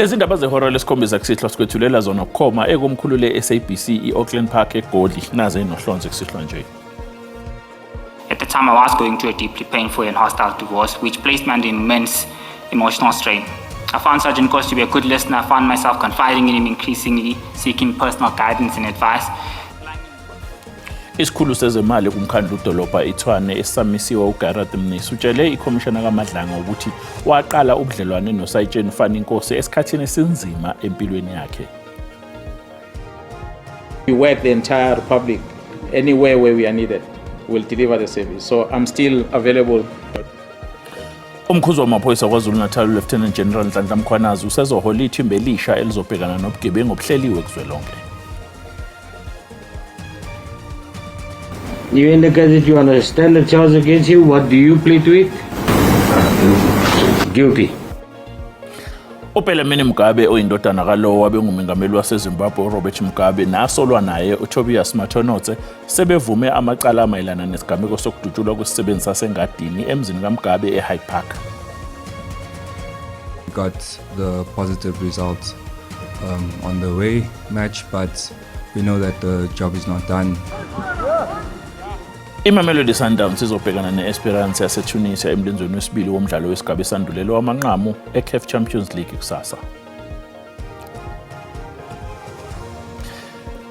Lezi ndaba zehora lesikhombisa kusihlwa sikwethulela zona bukhoma ekomkhulu le-SABC i-Auckland Park eGoli naze inohlonze kusihlwa nje. At the time I was going through a deeply painful and hostile divorce, which placed me under immense emotional strain. I found Sergeant Nkosi to be a good listener. I found myself confiding in him increasingly, seeking personal guidance and advice. Isikhulu sezemali kumkhandlu udolobha iTshwane esamisiwe uGareth Mnisi utshele ikhomishana kaMadlanga ukuthi waqala ubudlelwane noSayitsheni Fani Nkosi esikhathini esinzima empilweni yakhe. We work the entire republic anywhere where we are needed we'll deliver the service. So I'm still available. Umkhuzi wamaphoyisa KwaZulu-Natal uLieutenant General Nhlanhla Mkhwanazi usezohola ithimba elisha elizobhekana nobugebengu obuhleliwe kuzwelonke. You indicate that you understand the charge against you. What do you plead with? Guilty. UBellarmine Mugabe oyindodana kalowo wabengumengameli waseZimbabwe uRobert Mugabe nasolwa naye uTobias Matonotse sebevume amacala amayelana nesigameko sokudutshulwa kwesisebenzi sasengadini emzini kaMugabe eHyde Park. Got the positive result on the way match, but we know that the job is not done. IMamelodi Sundowns izobhekana ne-Esperance yaseTunisia emlenzweni wesibili womdlalo wesigaba esandulelo wamanqamu e-CAF Champions League kusasa.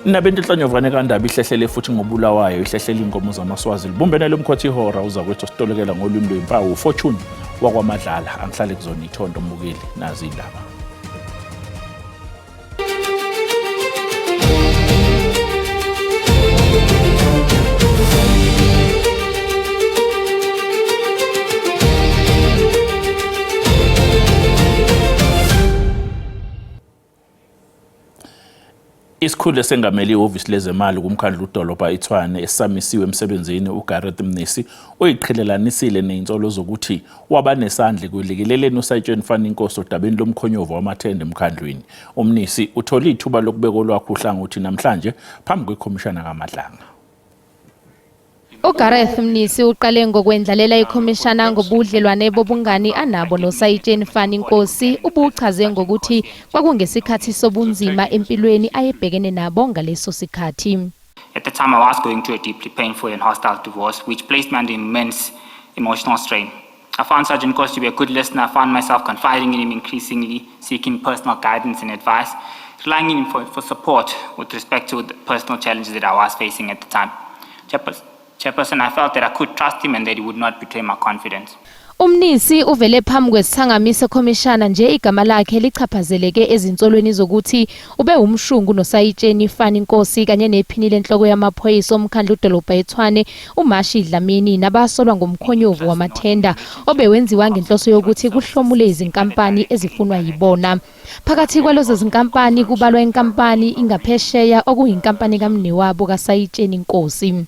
Nabento inhlanyovane kaNdaba ihlehlele futhi ngobulawayo ihlehlela inkomo zamaSwazi libumbene lomkhothi ihora uzakwethu ositolekela ngolwimi lwempawu Fortune wakwaMadlala angihlale kuzona ithondo mbukeli nazi indaba. Isikhulu esengamele ihhovisi lezemali kumkhandlu udolobha iTshwane esamisiwe emsebenzini uGareth Mnisi uyiqhelelanisile nezinsolo zokuthi waba nesandla ekulekeleleni uSayitsheni Fani Nkosi odabeni lomkhonyovu wamathenda emkhandlwini. UMnisi uthole ithuba lokubeka olwakhe uhlangothi namhlanje phambi kwekhomishana kaMadlanga. UGareth Mnisi uqale ngokwendlalela ikhomishana ngobudlelwane bobungani anabo noSayitsheni Fani Nkosi ubuchaze ngokuthi kwakungesikhathi sobunzima empilweni ayebhekene nabo ngaleso sikhathi. At the time I was going through a deeply painful and hostile divorce which placed me under immense emotional strain. I found Sergeant Nkosi to be a good listener. I found myself confiding in him increasingly, seeking personal guidance and advice, relying on him for support with respect to the personal challenges that I was facing at the time. Chairperson, I felt that I could trust him and that he would not betray my confidence. UMnisi uvele phambi kwesithangami sekhomishana nje igama lakhe lichaphazeleke ezinsolweni zokuthi ube umshungu noSayitsheni Fani Nkosi kanye nephini lenhloko yamaphoyisa omkhandlu udolobha eTshwane uMashi Dlamini nabasolwa ngomkhonyovu wamathenda obewenziwa ngenhloso yokuthi kuhlomule izinkampani ezifunwa yibona. Phakathi kwalezo zinkampani kubalwa inkampani ingaphesheya okuyinkampani kamnewabo kaSayitsheni Nkosi.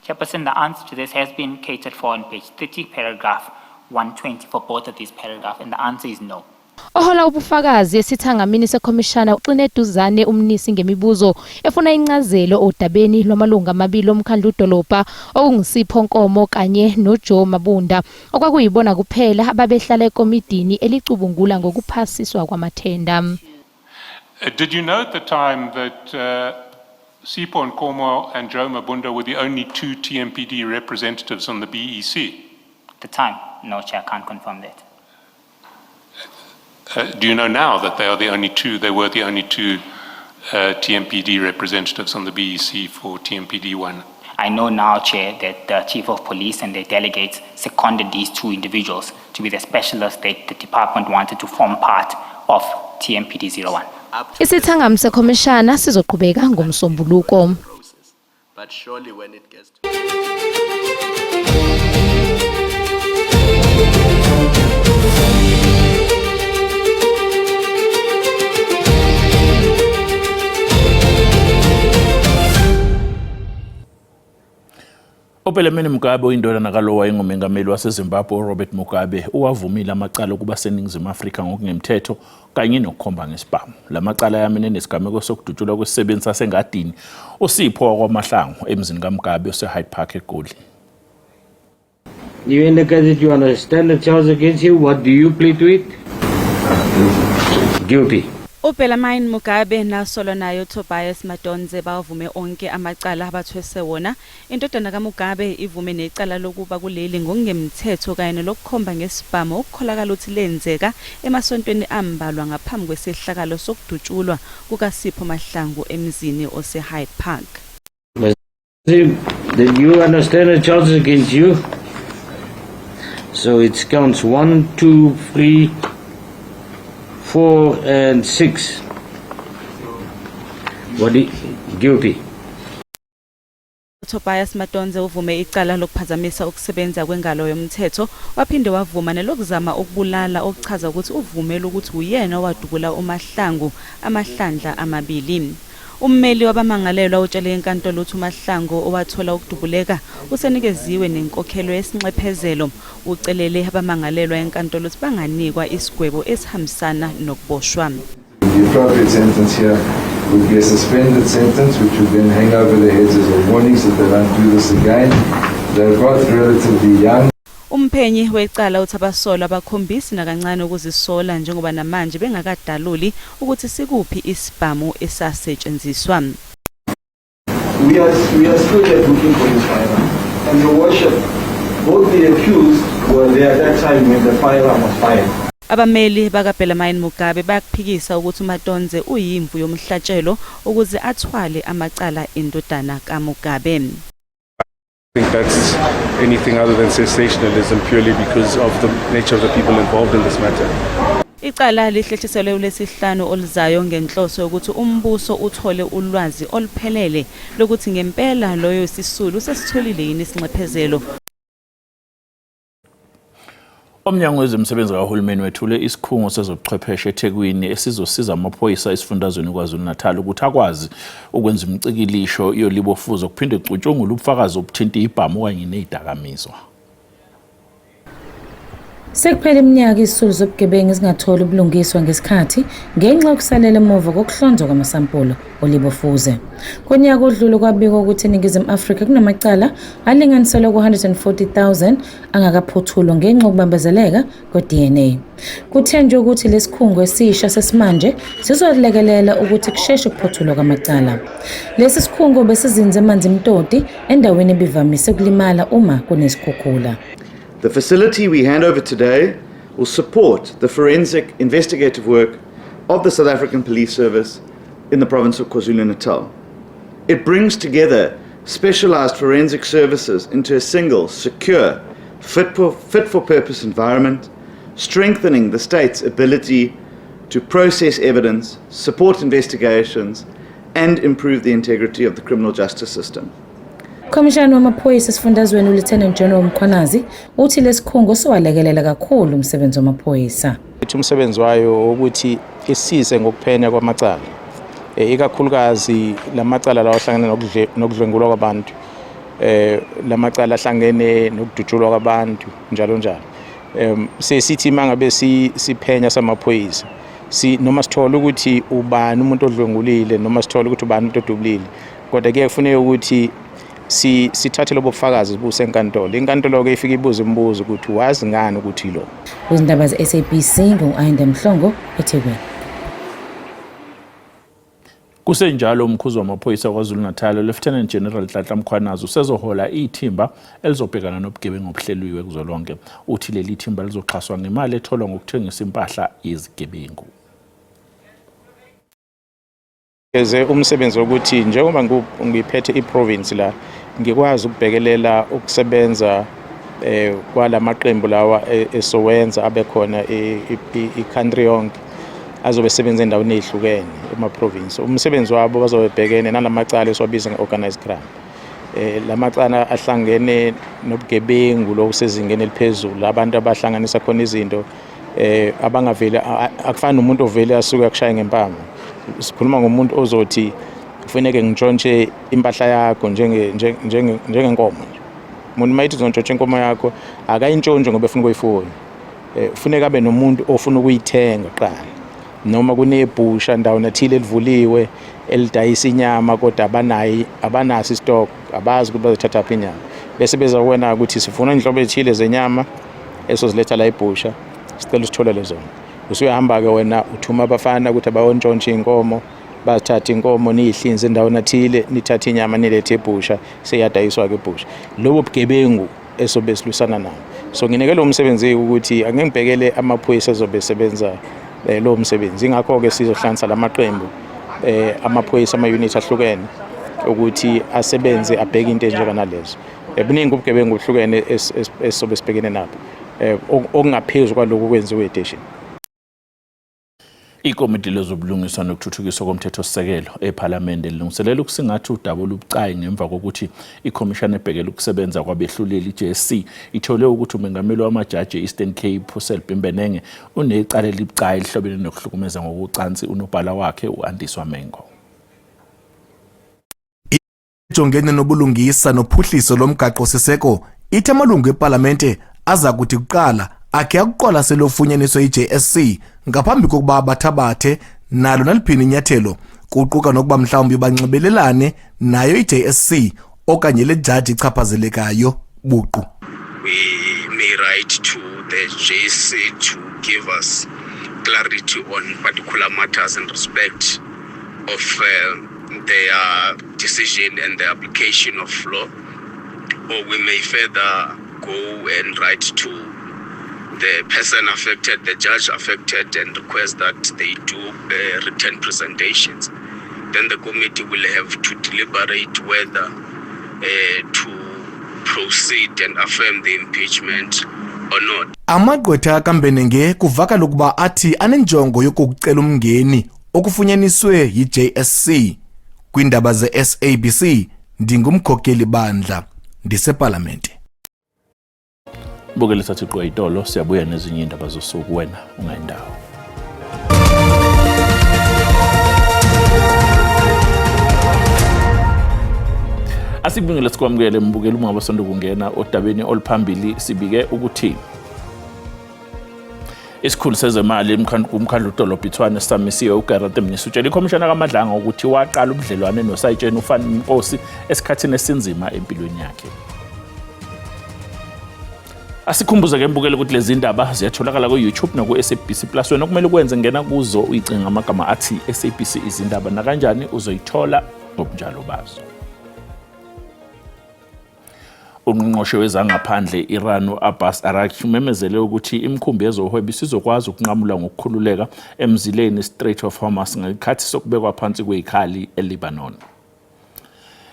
Chairperson, the answer to this has been catered for on page 30, paragraph 120 for both of these paragraphs, and the answer is no. Ohola ubufakazi esithangamini sekhomishana uxine eduzane uMnisi ngemibuzo efuna incazelo odabeni lwamalungu amabili omkhandlu udolobha okunguSipho Nkomo kanye noJoe Mabunda okwakuyibona kuphela ababehlala ekomidini elicubungula ngokuphasiswa kwamathenda. Did you know at the time that Sipho Nkomo and Joe Mabunda were the only two TMPD representatives on the BEC? At the time, no, Chair, I can't confirm that. Do you know now that they are the only two, they were the only two TMPD representatives on the BEC for TMPD 1? I know now, Chair, that the Chief of Police and the delegates seconded these two individuals to be the specialists that the department wanted to form part of TMPD 01. Isithangami sekhomishana sizoqhubeka ngomsombuluko. But surely when it gets to UBellarmine Mugabe oyindodana kalowo wayengumengameli waseZimbabwe uRobert Mugabe uwavumile amacala okuba seNingizimu Afrika ngokungemthetho kanye nokukhomba ngesibhamu. La macala ayamene nesigameko sokudutshulwa kwesisebenzi sasengadini uSipho wakwaMahlangu emzini kaMugabe oseHyde Park eGoli. You indicate that you understand the charge against you. What do you plead with? Guilty. UBellarmine Mugabe nasolwa naye uTobias Madonze bavume onke amacala abathwese wona. Indodana kaMugabe ivume necala lokuba kuleli ngokungemthetho kanye nelokukhomba ngesibhamu okukholakala ukuthi lenzeka emasontweni ambalwa ngaphambi kwesehlakalo sokudutshulwa kukaSipho Mahlangu emzini ose-Hyde Park. Did you understand the charges against you? So it's counts 1, 2, 3, 4, and 6. What do you, guilty. UTobias Madonze uvume icala lokuphazamisa ukusebenza kwengalo yomthetho waphinde wavuma nelokuzama ukubulala okuchaza ukuthi uvumele ukuthi uyena owadubula uMahlangu amahlandla amabili. Ummeli wabamangalelwa utshele inkantolo ukuthi uMahlangu owathola ukudubuleka usenikeziwe nenkokhelo yesinxephezelo. Ucelele abamangalelwa enkantolo ukuthi banganikwa isigwebo esihambisana nokuboshwa. The appropriate sentence here would be a suspended sentence, which would then hang over their heads as a warning so that they don't do this again. They're both relatively young. Umphenyi wecala uthi abasolwa abakhombisi nakancane ukuzisola njengoba namanje bengakadaluli ukuthi sikuphi isibhamu esasetshenziswa. We are still yet looking for this firearm. And Your Worship, both the accused were there at that time when the firearm was fired. Abameli bakaBellarmine Mugabe bayakuphikisa ukuthi uMatonze uyimvu yomhlatshelo ukuze athwale amacala endodana kaMugabe. I think that's anything other than sensationalism purely because of the nature of the people involved in this matter. Icala lihlehliselwe uLwesihlanu oluzayo ngenhloso yokuthi umbuso uthole ulwazi oluphelele lokuthi ngempela loyo sisulu sesitholile yini isinxephezelo. Umnyango wezemisebenzi kahulumeni wethule isikhungo sezobuchwepheshe eThekwini esizosiza amaphoyisa esifundazweni KwaZulu-Natal ukuthi akwazi ukwenza imicikilisho yolibofuzo kuphinde kucutshungulwe ubufakazi obuthinta ibhamu kanye nezidakamizwa. Sekuphele iminyaka izisulu zobugebengu ezingatholi ubulungiswa ngesikhathi ngenxa yokusalela emuva kokuhlonzwa kwamasampula olibofuze. Ngonyaka odlule kwabikwa ukuthi eNingizimu Afrika kunamacala alinganiselwa ku-140,000 angakaphothulwa ngenxa yokubambezeleka kwe-DNA. Kuthenjwe ukuthi lesikhungo esisha sesimanje sizolekelela ukuthi kusheshe ukuphothulwa kwamacala. Lesi sikhungo besizinze eManzimtoti endaweni ebivamise ukulimala uma kunezikhukhula. The facility we hand over today will support the forensic investigative work of the South African Police Service in the province of KwaZulu-Natal. It brings together specialized forensic services into a single, secure, fit for purpose environment, strengthening the state's ability to process evidence, support investigations, and improve the integrity of the criminal justice system. Ukhomishani wamaphoyisa esifundazweni uLieutenant General Mkhwanazi uthi lesikhungo siwalekelela kakhulu umsebenzi wamaphoyisa. Ithi umsebenzi wayo ukuthi isize ngokuphenya kwamacala. Ikakhulukazi lamacala lawa ahlangene nokudlwengulwa kwabantu. Lamacala ahlangene nokudutshulwa kwabantu njalo njalo. Sesithi mangabe siphenya samaphoyisa si noma sithola ukuthi ubani umuntu odlwengulile noma sithola ukuthi ubani umuntu odubulile, kodwa kuye kufuneka ukuthi si sithathe lobo bufakazi busenkantolo. Inkantolo ke ifike ibuze imibuzo ukuthi wazi ngani ukuthi lo Kuzindaba ze-SABC ngu-Ayanda Mhlongo eThekwini. Kusenjalo, umkhuzi wamaphoyisa KwaZulu-Natal Lieutenant General Nhlanhla Mkhwanazi usezohola ithimba elizobhekana nobugebengu obuhleliwe kuzwelonke. Uthi leli thimba lizoxhaswa ngemali etholwa ngokuthengisa impahla yezigebengu. Eze umsebenzi wokuthi njengoba ngiphethe iprovince la, ngikwazi ukubhekelela ukusebenza kwalamaqembu lawa esowenza abe khona i-country yonke, azobe sebenza endaweni ezihlukene ema-province. Umsebenzi wabo bazobe bhekene nalamacala esiwabiza nge-organized crime, lamacala ahlangene nobugebengu lokusezingeni eliphezulu, abantu abahlanganisa khona izinto abangavele akufani nomuntu ovele asuke akushaya ngempama. Sikhuluma ngomuntu ozothi kufuneke ngintshontshe impahla yakho njengenkomo nje. Umuntu mayithi uzontshontsha inkomo yakho, akayintshontshi ngoba efuna ukuyifuya. Kufuneka abe nomuntu ofuna ukuyithenga kuqala, noma kunebhusha ndawo athile elivuliwe elidayisa inyama, kodwa abanayi abanaso istock, abazi ukuthi bazothatha phi inyama, bese beza kuwena ukuthi sifuna inhlobo ethile zenyama esoziletha la ebhusha, sicela usitholele zona. Usuyahamba-ke wena uthuma abafana ukuthi abayontshontsha iy'nkomo, bathathe inkomo niyihlinze endaweni athile, nithathe inyama nilethe ebhusha, seyiyadayiswa-ke ebhusha. Lobo bugebengu esobe silwisana nabo. So nginike lo msebenzi ukuthi ake ngibhekele amaphoyisa azobe esebenza lowo msebenzi. Ingakho-ke sizohlanganisa la maqembu amaphoyisa ama-unit ahlukene ukuthi asebenze abheke into enjenganalezo. Buningi ubugebengu obuhlukene esizobe sibhekene nabo, okungaphezu kwalokhu okwenziwe eteshini. Ikomiti lezobulungiswa nokuthuthukiswa komthethosisekelo ePhalamende lilungiselela ukusingatha udaba olubucayi ngemva kokuthi ikhomishana ebhekele ukusebenza kwabehluleli i-JSC ithole ukuthi umengameli wamajaji e-Eastern Cape uSelby Mbenenge unecala elibucayi elihlobene nokuhlukumeza ngokocansi unobhala wakhe u-Andiswa Mengo. Ejongene nobulungisa nophuhliso lomgaqo-siseko ithi amalungu epalamente aza kuthi kuqala akhe akuqwalasele ofunyaniswe yi-JSC ngaphambi kokuba bathabathe nalo naliphini inyathelo, kuquka nokuba mhlawumbi banxibelelane nayo i-JSC okanye le jaji ichaphazelekayo buqu. We may write to the JSC to give us clarity on particular matters in respect of their decision and the application of law, or we may further go and write to the person affected, the judge affected, and request that they do written presentations. Then the committee will have to deliberate whether to proceed and affirm the impeachment or not. Amagqwetha kaMbenenge kuvakala ukuba athi anenjongo yokukucela umngeni okufunyaniswe yi-JSC. Kwiindaba ze-SABC ndingumkhokeli bandla ndisepalamente. Bukele sathi qwa itolo, siyabuya nezinye indaba zosuku, wena ungayindawo. Asikubingele sikwamukele mbukeli uma abasanda kungena odabeni oluphambili. Sibike ukuthi isikhulu sezemali kumkhandlu udolobha iTshwane sisamisiwe uGerald Mnisi utshela ikhomishana kaMadlanga ukuthi waqala ubudlelwane noSayitsheni uFani Nkosi esikhathini esinzima empilweni yakhe. Asikhumbuze ke mbukele ukuthi lezi ndaba ziyatholakala ku-YouTube naku-SABC Plus. Wena okumele ukwenze, ngena kuzo uyicinga ngamagama athi SABC izindaba, nakanjani uzoyithola ngobunjalo bazo. Ungqongqoshe wezangaphandle Iran u-Abbas Araghchi umemezele ukuthi imikhumbi yezohwebo isizokwazi ukunqamula ngokukhululeka emzileni Strait of Hormuz ngesikhathi sokubekwa phansi kwezikhali eLebanon.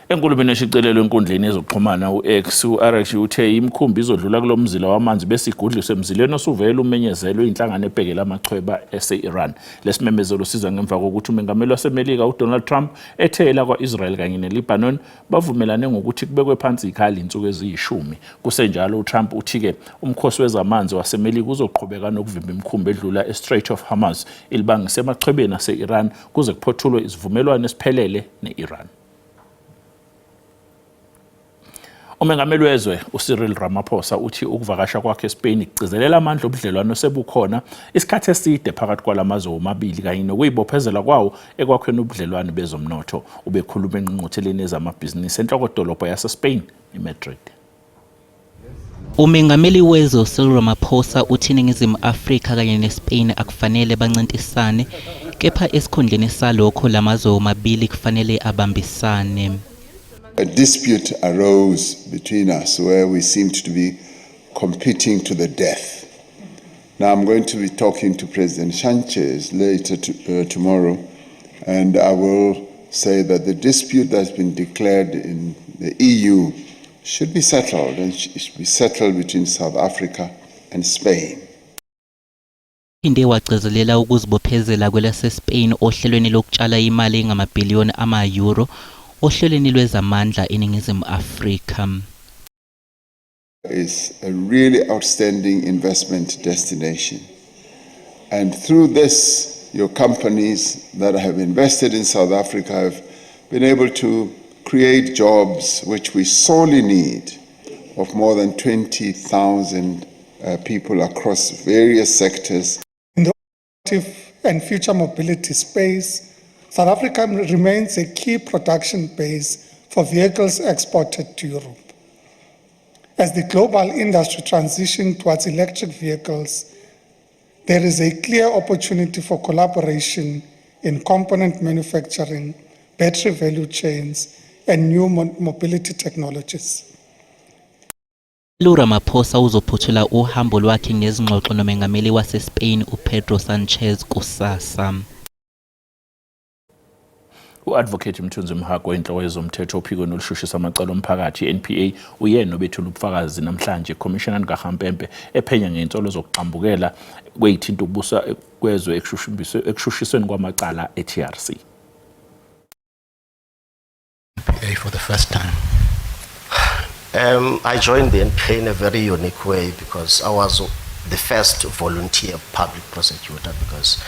Enkulumeni eshicilelwe enkundleni yezokuxhumana u-X, u-Araghchi uthe imikhumbi izodlula kulo mzila wamanzi bese igudliswe emzileni osuvele umenyezelwe inhlangano ebhekele amachweba ese-Iran. Lesimemezelo siza ngemva kokuthi umengameli waseMelika uDonald Trump ethe elakwa-Israel kanye neLebanon bavumelane ngokuthi kubekwe phansi ikhali insuku eziyishumi. Kusenjalo uTrump uthi-ke umkhosi wezamanzi waseMelika uzoqhubeka nokuvimba imikhumbi edlula e-Strait of Hormuz ilibangise emachwebeni ase-Iran kuze kuphothulwe isivumelwano esiphelele ne-Iran. Umengameli wezwe uCyril Ramaphosa uthi ukuvakasha kwakhe eSpain kugcizelela amandla obudlelwano sebukhona isikhathi eside phakathi kwalamazwe womabili kanye nokuyibophezela kwawo ekwakheni ubudlelwano bezomnotho. Ubekhuluma engqungqutheleni yezamabhizinisi enhlokodolobha yaseSpain iMadrid. Umengameli wezwe uCyril Ramaphosa uthi iNingizimu Afrika kanye neSpain akufanele bancintisane, kepha esikhundleni salokho lamazwe womabili kufanele abambisane. A dispute arose between us where we seemed to be competing to the death. Now, I'm going to be talking to President Sanchez later tomorrow, and I will say that the dispute that's been declared in the EU should be settled, and should be settled between South Africa and Spain. Uphinde wagcizelela ukuzibophezela kwelaseSpain ohlelweni lokutshala imali engamabhiliyoni ama-euro ohlelweni lwezamandla eNingizimu Afrika. Is a really outstanding investment destination. And through this, your companies that have invested in South Africa have been able to create jobs, which we sorely need, of more than 20,000 people across various sectors. In the automotive and future mobility space, South Africa remains a key production base for vehicles exported to Europe. As the global industry transitions towards electric vehicles, There is a clear opportunity for collaboration in component manufacturing, battery value chains, and new mobility technologies. URamaphosa uzophothula uhambo lwakhe ngezingxoxo noMengameli waseSpain uPedro Sanchez kusasa. U-Advocate Mthunzi Mhago oyinhloko yezomthetho ophikweni olushushisa amacala omphakathi i-NPA uyena obethula ubufakazi namhlanje ekhomishana kaHampempe ephenya ngey'nsolo zokugxambukela kweyithinta ukubusa kwezwe ekushushisweni kwamacala e-TRC. NPA for the first time? I joined the NPA in a very unique way because I was the first volunteer public prosecutor, because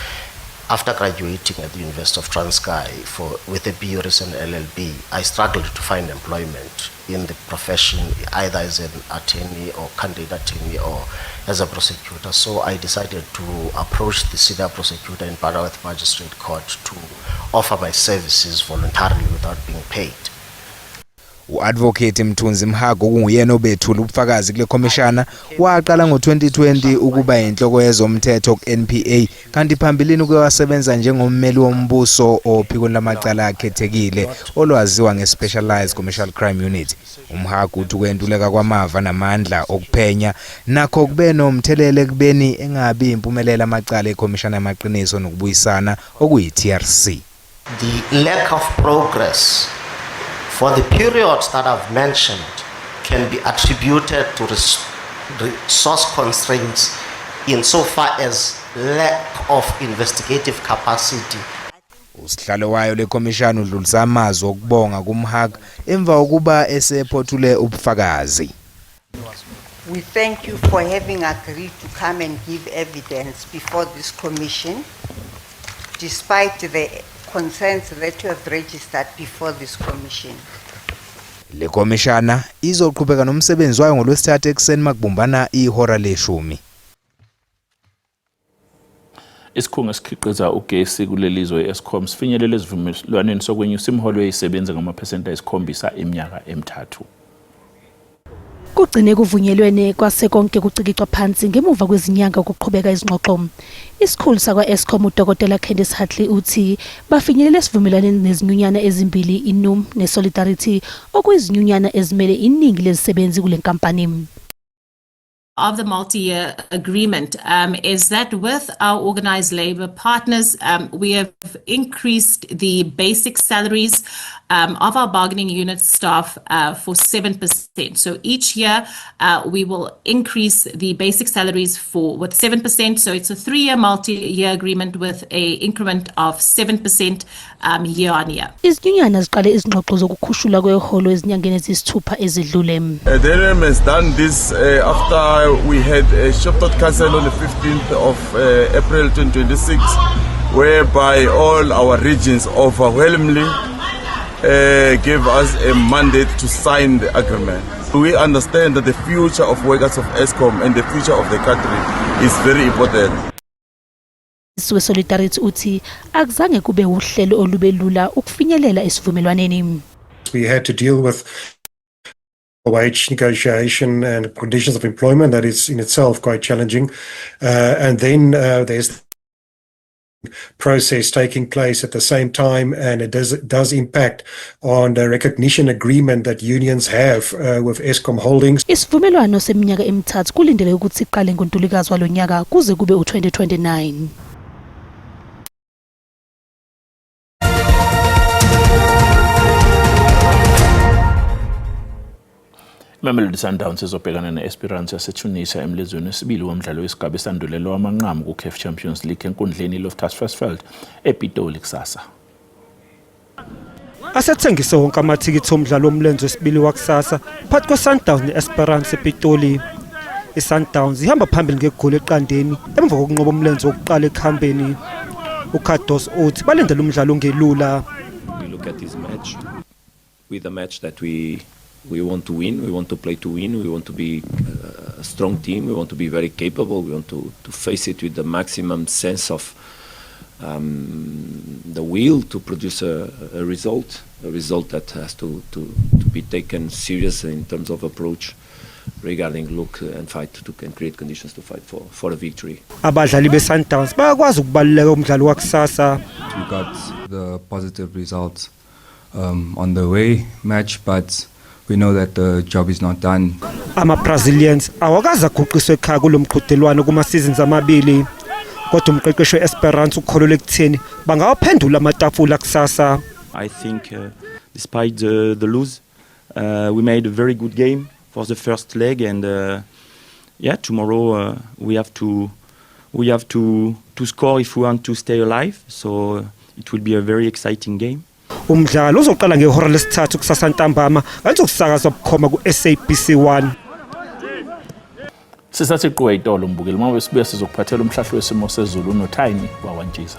after graduating at the University of Transkei with a BUris and LLB, I struggled to find employment in the profession, either as an attorney or candidate attorney or as a prosecutor. So I decided to approach the senior prosecutor in Butterworth Magistrate Court to offer my services voluntarily without being paid. U-Advocate Mthunzi Mhago, okunguyena obethula ubufakazi kule khomishana, waqala ngo-2020 ukuba inhloko yezomthetho ku-NPA, kanti phambilini uke wasebenza njengommeli wombuso ophikweni lamacala akhethekile olwaziwa nge-Specialized Commercial Crime Unit. UMhago uthi ukwentuleka kwamava namandla okuphenya nakho kube nomthelela ekubeni engabi impumelelo amacala ekhomishana yamaqiniso nokubuyisana, okuyi-TRC. The lack of progress for the periods that I've mentioned can be attributed to resource constraints insofar as lack of investigative capacity. Usihlalo wayo lekhomishana udlulisa amazwi okubonga kuMhaga emva kokuba esephothule ubufakazi. We thank you for having agreed to come and give evidence before this commission, despite the concerns that you have registered before this commission. Le khomishana izoqhubeka nomsebenzi wayo ngolwesithathu ekuseni makubumbana ihora leshumi. Isikhungo esikhiqiza ugesi kuleli zwe i-Eskom sifinyelele esivumelwaneni sokwenyusa imiholo yezisebenzi ngamaphesenti 7 iminyaka emi-3. Kugcine kuvunyelwene kwase konke kucikicwa phansi ngemuva kwezinyanga ukuqhubeka izingxoxo. Isikhulu sakwa-Eskom uDokotela Candice Hartley uthi bafinyelele esivumelwaneni nezinyunyana ezimbili, iNUM neSolidarity, okuyizinyunyana ezimele iningi lezisebenzi kule nkampani. Of the multi-year agreement is that with our organized labor partners, we have increased the basic salaries of our bargaining unit staff for 7%. So each year we will increase the basic salaries for with 7%. So it's a 3-year multi-year agreement with a increment of 7% year on year. Izinyunyana ziqale izingxoxo zokukhushulwa kweholo ezinyangeni eziyisithupha ezidlule. The NUM has done this after we had a Shoptot Council on the 15th of April 2026, whereby all our regions overwhelmingly gave us a mandate to sign the agreement. We understand that the future of workers of Eskom and the future of the country is very important. We-Solidarity uthi akuzange kube uhlelo olube lula ukufinyelela esivumelwaneni. We had to deal with wage negotiation and conditions of employment that is in itself quite challenging. And then there's process taking place at the same time, and it does impact on the recognition agreement that unions have with Eskom Holdings. Isivumelwano seminyaka emithathu kulindeleke ukuthi siqale ngoNtulikazi walonyaka kuze kube u-2029. Mamelodi Sundowns izobhekana ne-Esperance yaseTunisia emlezweni wesibili womdlalo wesigaba esandulela wamanqamu ku-CAF Champions League enkundleni i-Loftus Versfeld ePitoli kusasa. Asethengise wonke amathikithi omdlalo womlenze wesibili wakusasa phakathi kwe-Sundowns ne-Esperance ePitoli. I-Sundowns ihamba phambili ngegoli eqandeni emva kokunqoba umlenze wokuqala ekuhambeni. UCardoso uthi balindele umdlalo ongelula. We look at this match with a match that we want to win. We want to play to win. We want to be a strong team. We want to be very capable. We want to face it with the maximum sense of the will to produce a result that has to be taken serious in terms of approach. regarding look and fight to and create conditions to fight for for a victory. Abadlali beSundowns bayakwazi ukubaluleka umdlalo wakusasa. We got the positive results on the way match but we know that the job is not done. Ama-Brazilians awakaze aguqiswe ekhaya kulo mqhudelwano kuma-seasons amabili. Kodwa umqeqeshi we-Esperance ukholelwa ekutheni bangawaphendula amatafula kusasa. I think despite the lose, we made a very good game for the first leg and yeah, tomorrow we have to score if we want to stay alive. So it will be a very exciting game. Umdlalo uzoqala ngehora lesithathu kusasa ntambama kanti uzokusakazwa bukhoma ku-SABC 1. Sisathi quwe itolo mbukeli uma besibuya sizokuphathela umhlahlo wesimo sezulu noTiny wawantshiza.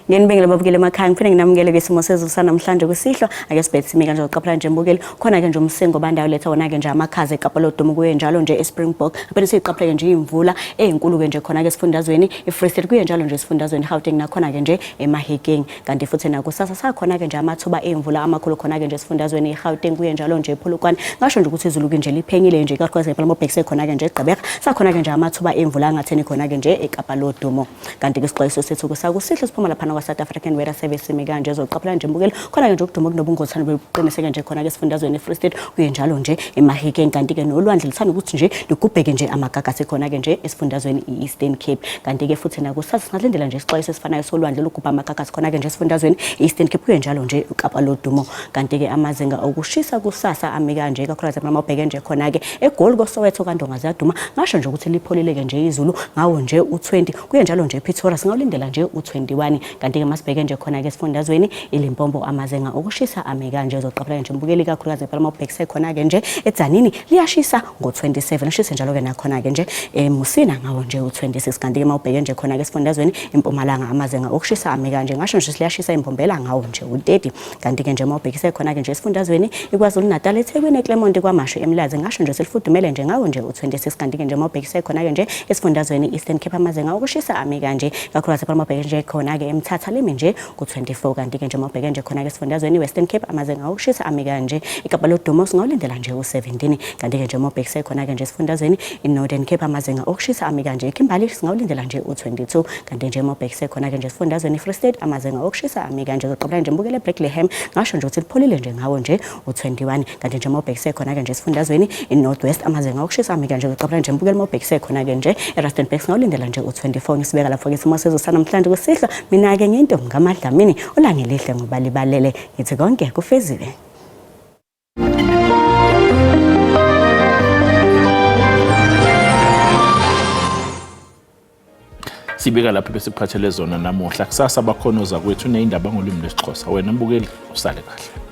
Ngenibengele babukeli emakhaya, ngiphinde nginamukele kwisimo sezulu sanamhlanje kusihlwa. Ake sibheke sime kanje uqaphela nje mbukeli, khona-ke nje umsingo obandayo letha wona-ke nje amakhaza eKapa lodumo, kuye njalo nje eSpringbok. Phinde siyiqaphele nje iy'mvula ey'nkulu-ke nje khona-ke esifundazweni iFree State, kuye njalo nje esifundazweni iGauteng, nakhona-ke nje eMahikeng. Kanti futhi nakusasa sakhona-ke nje amathuba ey'mvula amakhulu khona-ke nje esifundazweni iGauteng, kuye njalo nje ePolokwane. Ngasho nje ukuthi izulu-ke nje liphenyile nje, ikakhulukazi phela mobhekise khona-ke nje eGqeberha, sakhona-ke nje amathuba emvula angatheni khona-ke nje eKapa lodumo. Kanti-ke isixwayiso sethu kusakusihle siphuma laphana kwa-South African Weather Service imi kanje, ezoqaphela nje mbukeli, khona-ke nje ukuduma kunobungozi bebuqiniseke nje khona-ke esifundazweni eFree State, kuye njalo nje eMahikeng. Kanti-ke nolwandle lithanda ukuthi nje ligubheke nje amagagasi khona-ke nje esifundazweni i-Eastern Cape. Kanti-ke futhi nakusasa singalindela nje isixwayiso esifanayo solwandle lugubha amagagasi khona-ke nje esifundazweni i-Eastern Cape, kuye njalo nje uKapa lodumo. Kanti-ke amazinga okushisa kusasa ami kanje, ikakhulukazi uma ubheke nje khona-ke eGoli, koSoweto, kaNdonga ziyaduma, ngasho nje ukuthi lipholile-ke nje izulu ngawo nje u-20, kuye njalo nje ePretoria singawulindela nje u-21. Kanti-ke masibheke nje khona-ke esifundazweni iLimpopo, amazinga okushisa ami kanje, uzoqaphela nje mbukeli, ikakhulukazi phela uma ubhekise khona-ke nje eTzaneen, liyashisa ngo-27, lishise njalo-ke nakhona-ke nje eMusina ngawo nje u-26. Kanti-ke uma ubheke nje khona-ke esifundazweni iMpumalanga, amazinga okushisa ami kanje, ngasho nje liyashisa iMbombela ngawo nje u-30. Kanti-ke nje uma ubhekise khona-ke nje esifundazweni iKwaZulu Natal, eThekwini, eClermont, KwaMashu, eMlazi, ngasho nje selifudumele nje ngawo nje u-26. Kanti-ke nje uma ubhekise khona-ke nje esifundazweni i-Eastern Cape, amazinga okushisa ami kanje, kakhulukazi phela uma ubheke nje khona-ke eMthatha, limi nje ku-24. Kanti-ke nje uma ubheke nje khona-ke esifundazweni i-Western Cape, amazinga okushisa ami kanje, iKapa lodumo singawulindela nje u-17. Kanti-ke nje uma ubhekise khona-ke nje esifundazweni i-Northern Cape, amazinga okushisa ami kanje, eKimberley singawulindela nje u-22. Kanti nje uma ubhekise khona-ke nje esifundazweni i-Free State, amazinga okushisa ami kanje, uzoqaphela nje mbukele, eBethlehem ngasho nje ukuthi lipholile nje ngawo nje u-21. Kanti nje uma ubhekise khona-ke nje esifundazweni i-North West, amazinga okushisa ami kanje, uzoqaphela nje mbukele, uma ubhekise khona-ke nje eRustenburg singawulindela nje u-24. Ngisibeka lapho-ke isimo sezulu sanamhlanje kusihlwa. Mina-ke ngiyintombi kaMadlamini, ulangelihle ngoba libalele, ngithi konke kufeziwe. Sibeka lapho besikuphathele zona namuhla. Kusasa bakhonoza kwethu neyindaba ngolimi lwesiXhosa. Wena mbukeli usale kahle.